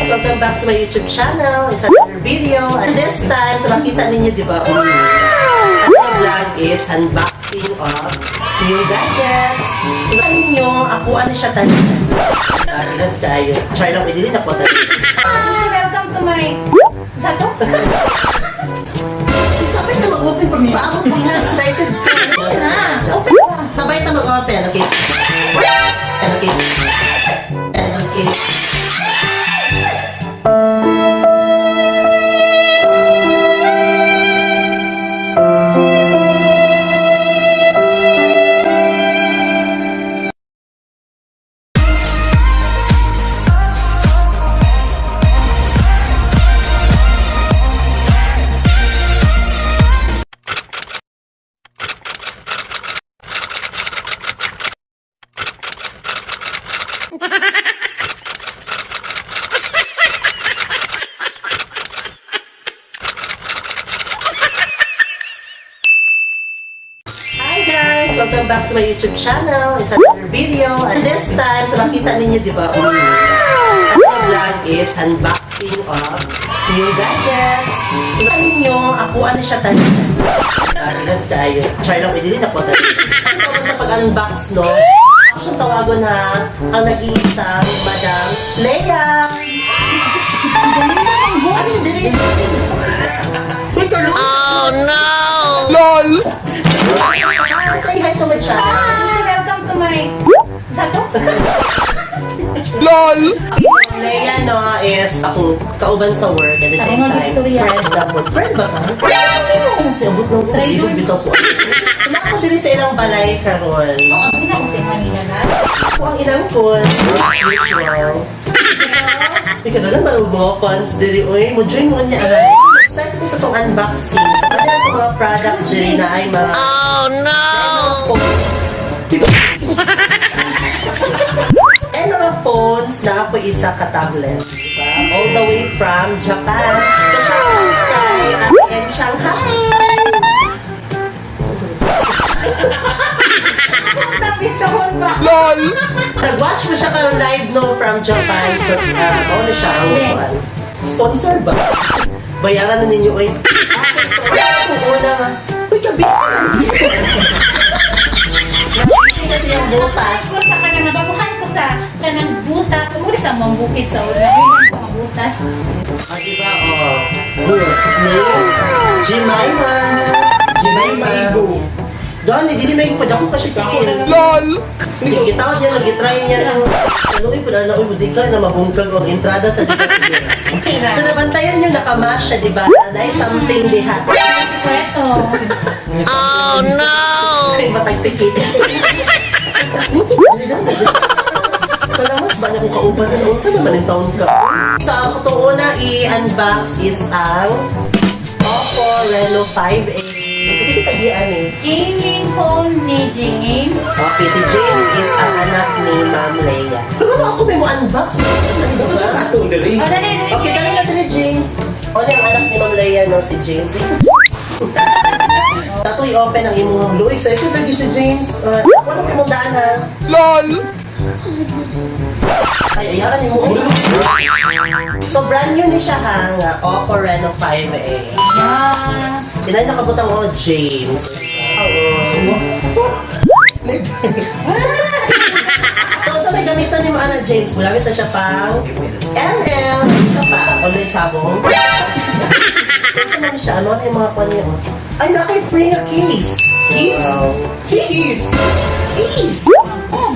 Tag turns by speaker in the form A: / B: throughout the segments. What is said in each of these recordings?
A: Welcome back to my YouTube channel. It's another video. And this time, so makita ninyo, di ba? Ang vlog is unboxing of new gadgets. So, ninyo, ako ano siya tanan. Let's tayo. Try lang, hindi ako tanan.
B: Welcome to my... Chato?
A: Sabay na mag-open pag paabot mo yan. Excited ka.
B: Na! Open pa!
A: Sabay na mag-open, okay? Okay. Okay. Hi guys! Welcome back to my YouTube channel. It's another video. And this time, so makita ninyo, di ba? Ang vlog is unboxing of new gadgets. So ninyo, ako ano siya tanan. Let's tayo. Try lang, hindi ako tanan. Ito sa pag-unbox, no? Ako siyang tawagon na ang nag-iisang Madam Leia! Ano yung dili? Wait, kalo!
C: Oh no! LOL!
A: Say hi to my channel.
B: Welcome to my... Chato?
C: LOL!
A: Leia, no, is akong kauban sa work at the same
B: Ako nga,
A: time,
B: Victoria.
A: friend na po. Friend ba ka? Abot na ko.
B: Traitor.
A: Bitaw po. Wala ako diri sa ilang balay karon.
B: Oo, ang ako sa Manila na.
A: Ako ang inangkon. Usual. Ikaw na lang mga fans diri. Uy, mo join mo niya. Ay. Let's start ko sa tong unboxing. Sa so, kanya mga products diri na ay mga
C: Oh no!
A: And mga phones na ako isa ka tablet, di ba? All the way from Japan. So, shout out kay Ate N Shanghai!
B: Tapis kahon ba?
C: LOL!
A: Nag-watch mo siya karon live no from Japan. So, ano siya ang kuwan? Sponsor ba? Bayaran na ninyo, oy. Okay, so, kung una nga, uy, kabisa! Nabisi siya siyang butas.
B: Ko sa kanang nabaguhan ko sa kanang butas. Umuri sa mga bukid sa una. Ay, mga butas.
A: Ah, di ba? Oh. Boots ni Jemima. Jemima. Doon, hindi may pwede ako kasi kikil.
C: LOL!
A: Gitawag niya, nag-try niya. Ano yung pala na, uy, di ka na mabungkag ang entrada sa dito. So, nabantayan niyo, nakamash siya, di ba? Dahil something diha.
B: Sekreto.
C: Oh no!
A: Ay, matagtikit. Kalamas ba na kung kauban na noon? Saan naman yung taon ka? Sa so, itong una i-unbox is ang Oppo Reno 5A. So, kasi tagian eh.
B: Gaming phone ni James.
A: Okay, si James is ang anak ni Ma'am Leia. Pero ano ako may mo unbox? Ano ba?
B: Oh, dali, dali.
A: Okay, dali natin ni James. O, ang anak ni Ma'am Leia, no, si James. Tato i-open ang imong blue. Excited lagi si James. Wala kay mong daan ha.
C: LOL!
A: Ay, ayaw ni mo. So, brand new ni siya ha, nga Oppo Reno 5A.
B: Yeah.
A: Kinay nakabutang mo, James. Oo. So, sa may gamitan ni mo, ana, James, gamit na siya pang ML, isa pa, online sabong. So, sa man siya, ano yung mga kwan niya? Oh? Ay, naka free na case. Case? Case? Case?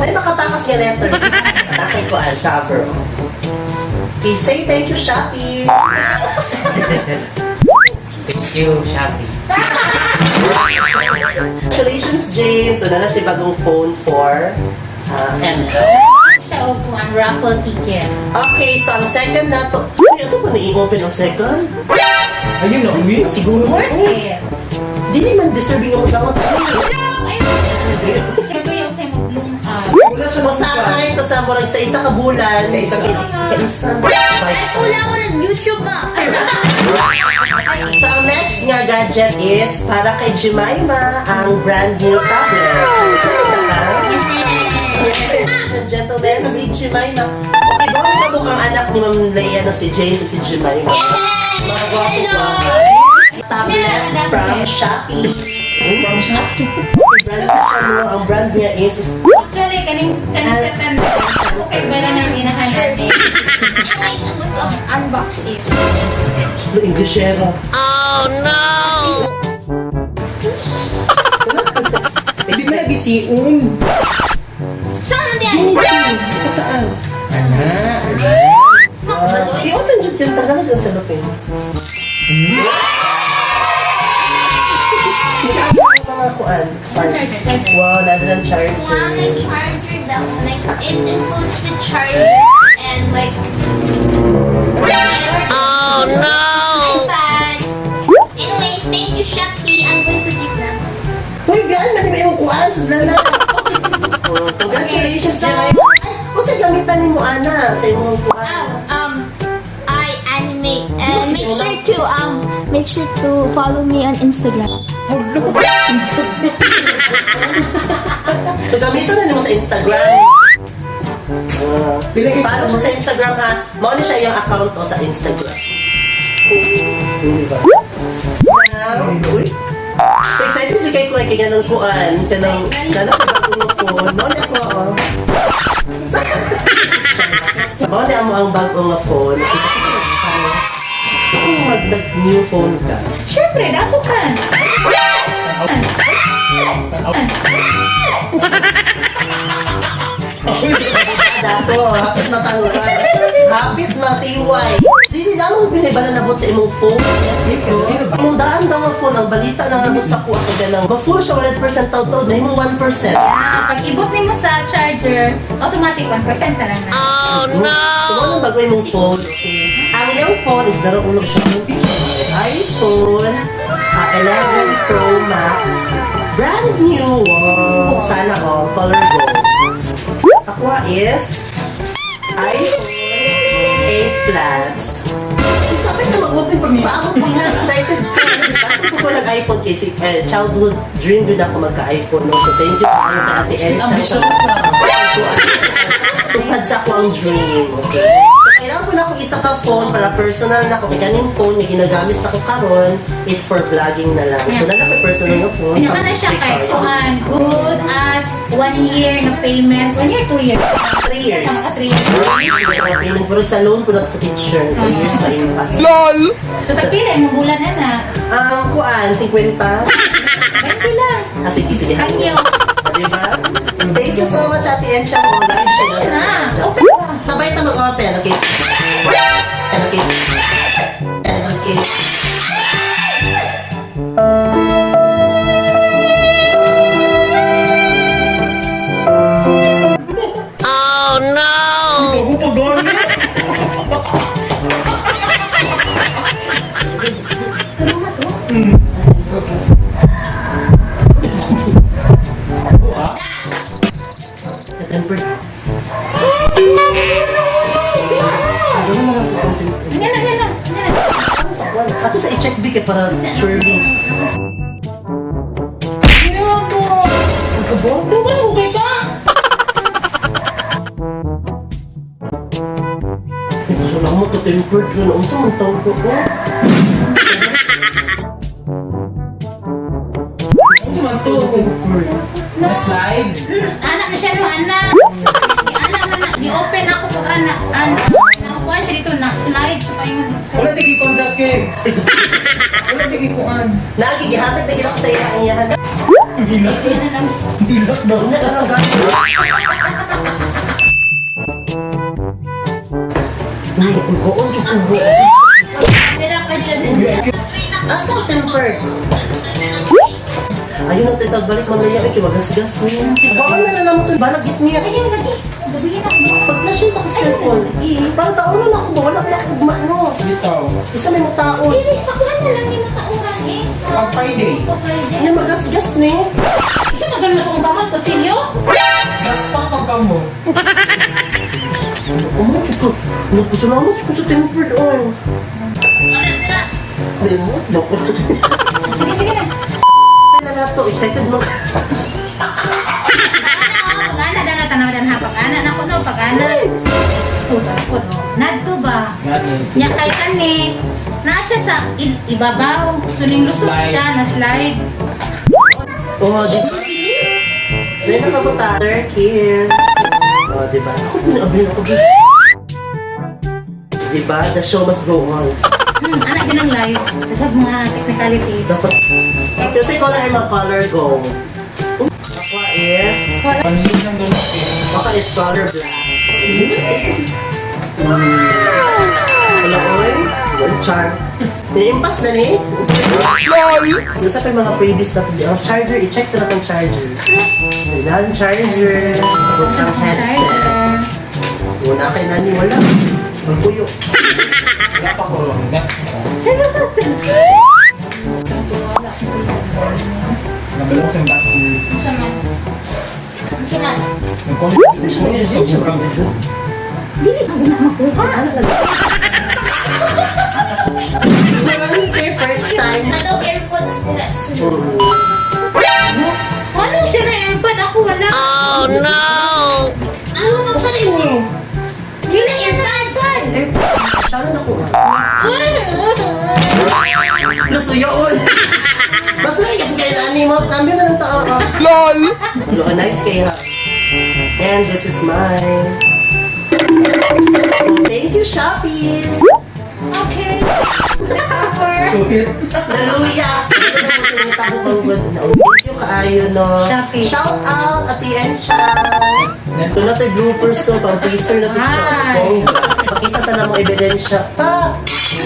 A: Ay, makatakas nga letter. Nakay ko ang cover. Okay, say thank you, Shopee.
D: Thank you, Shopee.
A: Congratulations, James! So, na siya bagong phone for ML.
B: Siya og kung ang raffle ticket.
A: Okay, so ang second na to. Uy, ito ba na-i-open ang second?
D: Ayun na, uwi.
A: Siguro mo.
B: Worth it.
A: Dili man deserving ang dawat.
B: Ay, siyempre yung sa imong bloom up.
D: Wala siya
A: Masakay sa samurag sa isa ka bulan.
D: Sa isa.
A: Ka isa.
E: Ay, kulang ko ng YouTube ah.
A: So, ang next nga gadget is para kay Jemima, ang brand new tablet. So, kita ka? Ladies and gentlemen, si Jemima. Okay, doon ka Mga ang anak ni Ma'am Leia na si James at si Jemima. Mga gwapo
E: Hello!
A: gwapo. Tablet from Shopee. From Shopee. Brand niya siya, no? Ang brand niya is
B: Actually, kaning kaning siya tan. Okay, ba na ang inahan natin?
E: Anyways, I'm going to unbox it.
A: Englishero.
C: Oh no!
D: Hindi mo lagi siun.
E: Saan na yan?
A: Pataas.
D: Ana.
E: Makabaloy.
A: I-open dyan dyan. Tagalog ang cellophane. Mga kuan.
B: Charger, charger.
A: Wow, nada ng charger.
E: Wow, may charger daw. Like, it includes the charger and like
C: Oh no!
E: iPad. Anyways, thank you, Shopee. I'm going to give them.
A: Uy, gaan man yung imong kuan. Sudlan na. Oh, congratulations, Jai. Unsa gamitan nimo ana sa imong kuan?
E: Oh, I animate and make sure to follow me on Instagram.
A: So gamitan na nimo sa Instagram. Follow siya sa Instagram ha. Mao ni siya yung account ko sa Instagram. Di ba? Now, uy. Excited jud kay ko ay kay ganang kuan, kanang kanang bagong nga phone. Mao ni ako oh. So, mao ni amo ang bagong nga phone. Nakita ko sa kung mag new phone ka.
B: Siyempre, dato kan.
A: Dato, hapit matanggal. Hapit matiway. Dili na mo ba na nabot sa imong phone? Imong daan daw ang phone, ang balita na nabot sa kuha kay ganang. Ma-full siya 100% taud-taud na imong 1%.
B: Ah, pag ibot nimo sa charger, automatic 1% na lang na.
C: Oh no!
A: So, anong bago imong phone, okay? Ang iyang phone is daro ulog siya ng iPhone 11 Pro Max. Brand new. Wow. Sana all. Color gold. Ako is iPhone 8 Plus. Sabi na mag-open pag paabot pa nga. Excited ka. Bakit ko nag-iPhone kasi childhood dream din ako magka-iPhone. No? So thank you sa kay Ate Erica.
D: Ambisyosa.
A: Tupad sa ako ang dream. Okay? So kailangan ko na akong isa ka phone para personal na ako. Kaya kaning phone na ginagamit na ko karon is for vlogging na lang. So na ko personal na phone.
B: Ano ka na siya kay kuan, good as 1 year na payment. 1 year, 2 years.
A: 3 years.
B: Tama ka, 3 years.
A: 3 years na payment. Pero sa loan ko na sa teacher. 3 years na yung pass.
C: LOL!
B: So, tagpila imong bulan na na.
A: Ang kuan, 50.
B: 20 lang.
A: Ah, sige, sige.
B: Thank you.
A: Diba? Thank you so much, Ate Encha. Kung live siya.
B: Na, open pa.
A: Sabay na mag-open, okay? Okay. Okay.
C: Oh no!
D: Bago pa gani.
A: Temper.
B: Yan na, yan na. Yan na.
A: Ato sa i-check big eh, para surely.
B: Meron po. Dugan mo kay ka.
A: Salamat ka, tempered yun. Unsa man tawag ko, oh?
D: Ano man to?
A: Tempered.
D: Na slide.
B: Anak na siya no, anak. Di anak man na, di open ako pag anak. Anak, nakakuha siya dito, na slide siya pa yung
D: Wala tigi contract kay. Wala tigi kuan.
A: Lagi, gihatag na gid ako sa iya ang iyahan.
D: Hilak.
B: Yan na lang.
D: Hilak daw.
A: Unya ka lang gamit. Ay, ang goon, ang goon.
E: Meron ka dyan.
A: Asa ang tempered? Ayun ang titag balik mamaya ay kay magasgas niya. Baka na na naman ito, balagit niya.
B: Ayaw lagi. Gabihin ako.
A: Pag na-shoot ako sa cellphone, parang taon na ako ba? Wala kaya ako gumano.
D: Bitaw.
A: Isa may mutaon.
E: Dili, sa kuha na lang yung matauran eh. Sa
D: Pag Friday.
E: Pag Friday.
A: Ano magasgas ni?
B: Isa ka ganun sa kong kamot, kutsilyo?
D: Gaspang pag kamo.
A: Umucho ko. Nagpasalamat ko sa tempered oil. Remote na ko.
B: Sige, sige na.
A: Na na to, excited mo.
B: Pag-ana, pag-ana, dana, tanaw, dana, pag-ana, nako no, pag-ana. Bluetooth ako no. Nadto ba? Nya kay kani na siya sa ibabaw. So ning lusot
D: Slide.
B: siya na slide.
A: Oh, di ba? May nakabuta. Turkey. Oh, di ba? Ako pinaabli ako. Di ba? The show must go on.
B: Anak din ang live. Daghang mga technicalities.
A: Dapat. Kasi color ay mga color go. Ako is,
D: Panilin ng ganun.
A: ako is color black. Wala oy. Wala char. Naimpas na ni. LOL! Yung sa pa yung mga previous na ang charger, i-check na lang ang charger. Wala ang charger. Tapos ang headset. Wala kay nani, wala. Ang puyo.
D: Wala pa ko. Next ko.
B: Charot!
D: Nabalong sa password.
E: Unsa man? Unsa man?
D: Nag-comment.
B: Dili ko na makuha.
A: Ano na? Ante, first time.
E: Ano AirPods dira sa sulod?
B: Ano siya na airpod? Ako wala.
C: Oh no!
E: Ano
A: Saan mo?
B: Yun na airpod!
A: Eh, sana nakuha. Nasuyaon! Masuya ka kay nani mo. Cambio na ng tao. LOL! Lo, nice kayo. And this is mine. So, thank you, Shopee!
B: Okay. The cover.
A: Naluya! Thank you kaayo, no?
B: Shopee.
A: Shout out, Ate Encha! Ito na tayo bloopers to, pang teaser na to siya.
B: Ay.
A: Pakita sa namang ebidensya pa.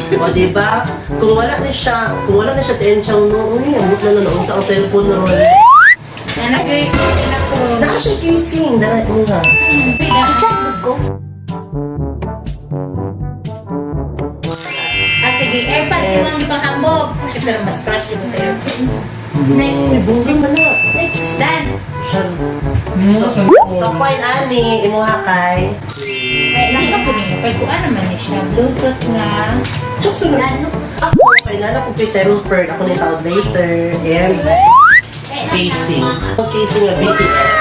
A: O, diba? Kung wala na siya, kung wala na siya Ate Enchang no, uy, ang na na naunsa ang cellphone na ron.
B: Nalagay ko.
A: Naka siya casing, dara mo nga.
E: I-check ko.
B: Ah, sige. Airpods yung mga ipanghambog. Ay, pero mas fresh yung sa airpods.
E: Like,
A: Ay, bongga man na.
E: like,
B: Dan.
A: Siya. So, coin ani, imuha kay.
B: Ay, sino po niyo? Pwede ko ano man ni siya. Bluetooth nga.
A: Chok, sunod.
E: Lalo.
A: Ako, kay nala ko kay tempered. Ako na yung tawag later. And casing. Ang casing nga BTS.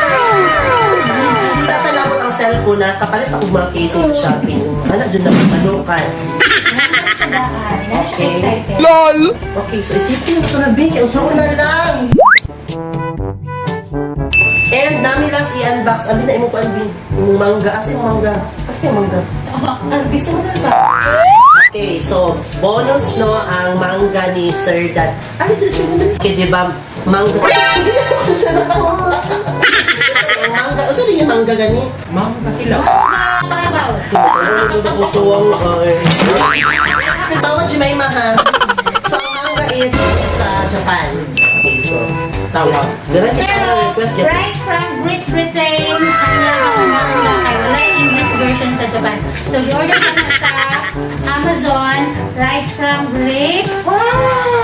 A: Napalabot ang cellphone na kapalit ako mga casing sa Shopee. Ano, dyan na malukan.
B: Ano siya daan? Ano siya
A: Okay.
B: excited?
A: Okay, so isipin mo ito na, Vic. Ang sarap na lang. And nami lang si unbox. Abi na imo ko Alvin. Yung mangga. Asa yung mangga? Asa yung mangga?
B: Oh, arbiso na ba?
A: Okay, so bonus no ang mangga ni Sir Dan. Ano dito sa ganun? Okay, di ba? Mangga. Sarap mo. Ang mangga. O saan yung mangga gani?
D: Ma'am, kasila.
B: Trabaw.
A: Ano sa puso ang ay. Tawa Jemima ha. So ang mangga is sa Japan. Okay, so tawa. Ganun siya
B: Pero,
A: ang request niya.
B: right from Great Britain, ang iyang manga kay wala yung English version sa Japan. So, i-order ko na sa Amazon, right from Great. Wow!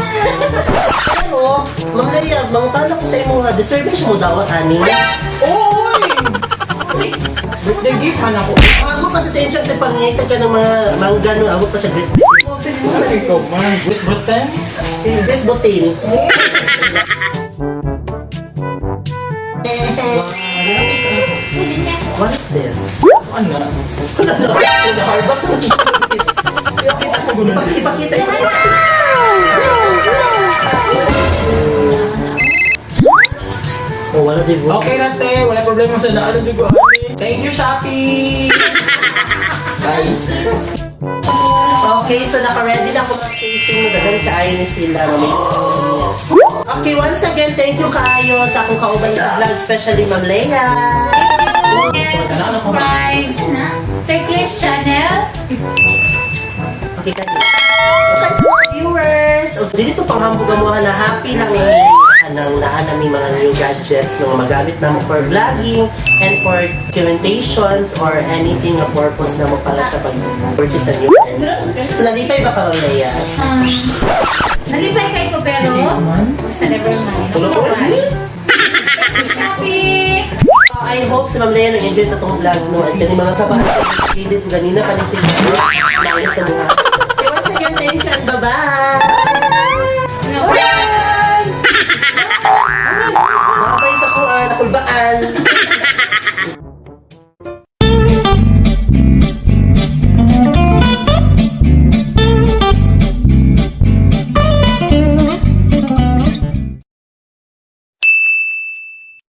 A: Pero, Ma'am Leia, mangutana ko sa imo ha. Deserve siya mo dawat ani.
D: Oy! Birthday gift man ako.
A: Ako pa sa tension sa pangingita ka ng mga mangga no, ako pa siya Great Britain.
D: Ano ikaw man? Great Britain?
A: Great Britain. What is this?
D: Ano?
A: Harvard
D: Ako
A: Ipakita, ipakita. Oh, wala din.
D: Okay na te, wala problema sa daan ko. Thank you, Shopee! Bye!
A: Okay, so naka-ready na ako mag-tasting mo. Dagan kaayo ni sila. Mami. Okay, once again, thank you kaayo sa akong kauban sa vlog, especially Ma'am Leia.
B: Thank you. Subscribe. Sir Chris Channel.
A: Okay, kani. Okay, sa mga viewers, o, dito panghambog ang mga na happy lang eh. Anang naa nami mga new gadgets na magamit namo for vlogging and for documentations or anything na purpose na mo para sa pag-purchase sa new lens. So, nalipay ba ka, Ma'am Leia?
B: Nalipay kay ko pero sa never mind. Shopee!
A: I hope si Ma'am Leia nag-enjoy sa tong vlog no at kani mga sabahan gilid ganina pa ni sila.